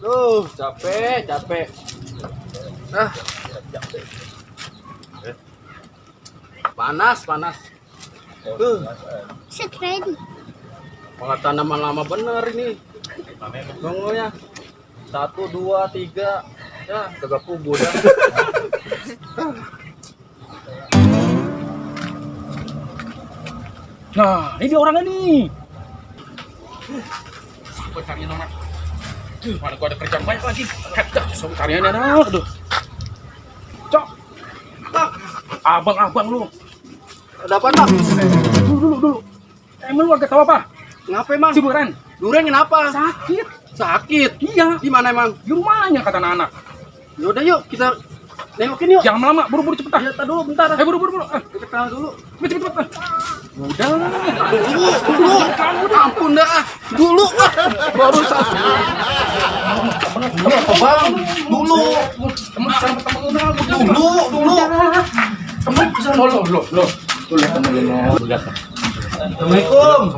Capek. Ah. Panas. Set ready. Malah tanaman lama bener ini. Nunggunya 1, 2, 3. Ya, kagak pugu dah. Nah, ini dia orangnya nih. Gue cariin nomor. Mana gua ada kerjaan banyak lagi. Dah, suruh cariin anak. Aduh. Cok. Abang lu. Ada apa, Bang? Dulu. Emang lu agak tahu apa? Kenapa emang? Si Duren. Duren kenapa? Sakit. Iya. Di mana emang? Di rumahnya kata anak. Yaudah yuk kita nengokin yuk. Jangan lama, buru-buru cepet dah. Ya, tar dulu bentar. Buru-buru. Kita kenal dulu. Cepet. Udah. Dulu. Ampun dah. Dulu. Baru satu. Apa bang? Dulu. Assalamualaikum.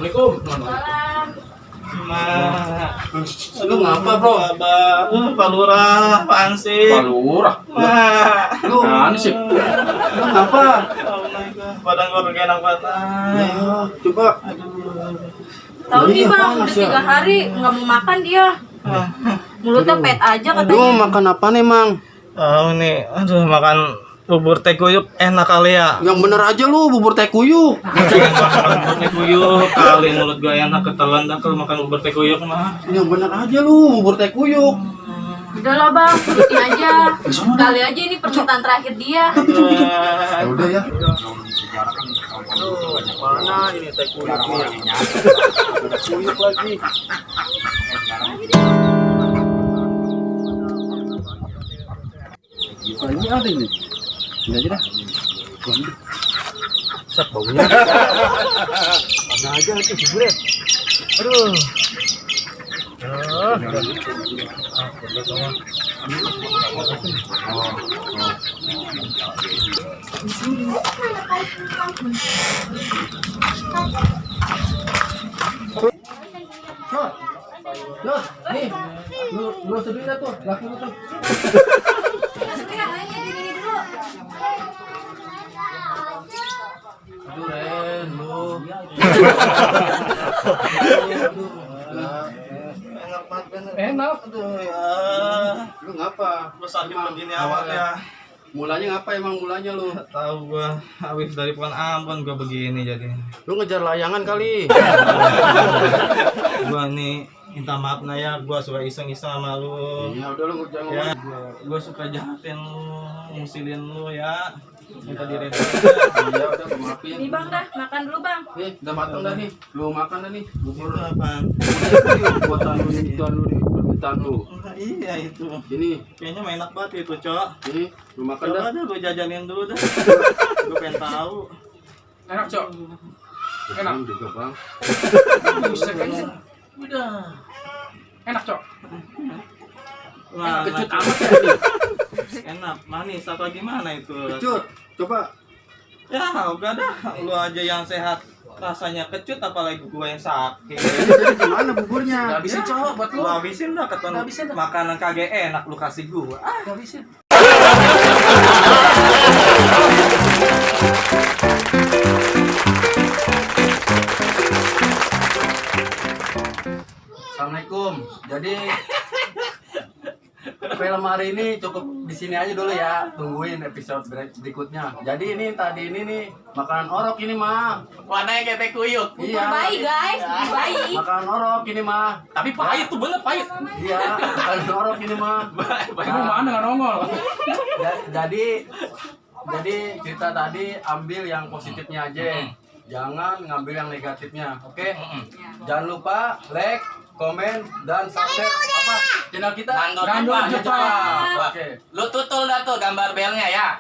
Lu ngapa bro? Pak Lurah, apaan sih? Pak Lurah. Lu sih? Lu ngapa? Oh my god, badan gua gak enak banget. Ya, coba. Tahu nih bang, udah 3 hari nggak mau makan dia. Mulutnya pet aja Lu katanya. makan apa nih mang? Oh nih, makan bubur teh kuyuk enak kali ya. Yang bener aja lu bubur teh kuyuk. Pengen banget makan bubur teh kuyuk, kali mulut gua enak ketelan dah kalau makan bubur teh kuyuk mah. Yang bener aja lu bubur teh kuyuk. Udahlah bang, turutin aja. Kali aja ini permintaan terakhir dia. Ya udah ya. Mana ini teh kuyuk nih? Ada kuyuk lagi. Ini ada ini. Ini aja dah. Sat baunya. Ada aja tuh buburet. Aduh. Nih, lu sedih tuh, laki lu tuh. Aduh Ren, lu. Enak banget kan. Enak. Aduh ya. Lu ngapa? Gua sakit begini awalnya. Mulanya ngapa emang mulanya lu? Tahu gua habis dari Pohon Ambon gua begini jadi. Lu ngejar layangan kali. Gua nih minta maaf nah ya, gua suka iseng-iseng sama lu. Ya udah lu jangan Ya, ngomong. gua suka jahatin lu, musilin lu ya. Minta diredam. Ya udah gua maafin. Nih bang dah, makan dulu bang. Nih, udah matang dah nih. Lu makan dah nih. Bubur apaan? Buatan lu nih, buatan lu nih, permintaan lu. Iya itu. Ini, Kayaknya mah enak banget itu, Cok. ini lu makan dah. Coba dah lu jajanin dulu dah. Gua pengen tahu. Enak, Cok. Enak. Ini juga, Bang. Buset, udah. Enak, Cok. Wah, Kecut nah, amat ya ini. enak, manis apa gimana itu? Kecut, coba. Ya, udah dah. Lu aja yang sehat rasanya kecut apalagi gua yang sakit. Jadi gimana buburnya? Gak bisa, Cok, buat lu. Lu habisin dah keton Habisin dah. makanan kagak enak lu kasih gua. Gak bisa. Assalamualaikum. Jadi film hari ini cukup di sini aja dulu ya. Tungguin episode berikutnya. Jadi ini tadi ini nih makanan orok ini mah. Warnanya kayak teh kuyuk. Iya. Bayi guys, bayi. Makanan orok ini mah. Tapi pahit tuh, bener pahit. Iya, makanan orok ini mah. Baik lu mana nggak nongol. Jadi cerita tadi ambil yang positifnya aja. Jangan ngambil yang negatifnya. Oke? Jangan lupa like, komen, dan subscribe apa channel kita Random Random Jepang. Jepang. Oke. Lu tutul dah tuh gambar belnya ya.